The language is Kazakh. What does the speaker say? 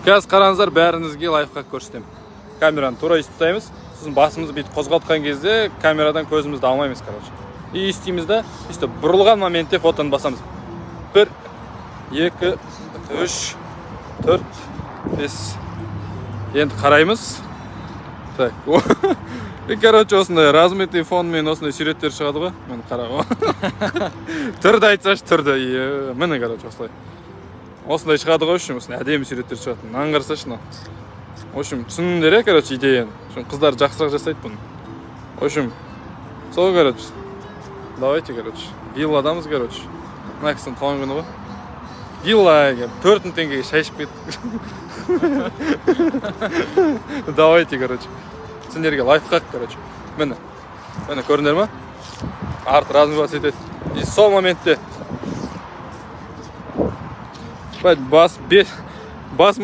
Қазір қараңыздар, бәріңізге лайфхак көрсетемін. Камераны тура өйстіп ұстаймыз, сосын басымызды бүйтіп қозғалтқан кезде камерадан көзімізді алмаймыз, короче. И істейміз да, өйстіп бұрылған моментте фотоны басамыз. Бір, екі, үш, төрт, бес. Енді қараймыз. Так, и, короче, осындай размытый фонмен осындай суреттер шығады ғой. Міне, қара, түрді айтсашы, түрді. Е, міне, короче, осылай, осындай шығады ғой. В общем, осындай әдемі суреттер шығады. Мынаны қарасайшы, мынау. В общем, түсіндіңдер, иә, короче, идеяны. В общем, қыздар жақсырақ жасайды бұны. В общем, сол, короче, давайте, короче, вилладамыз, короче. Мына кісінің туған күні ғой. Вилла 4000 теңгеге шай ішіп кеттік. Давайте, короче, сендерге лайфхак, короче. Міне, міне, көрдіңдер ма? Арты размываться етеді. И сол моментте бас бес бас.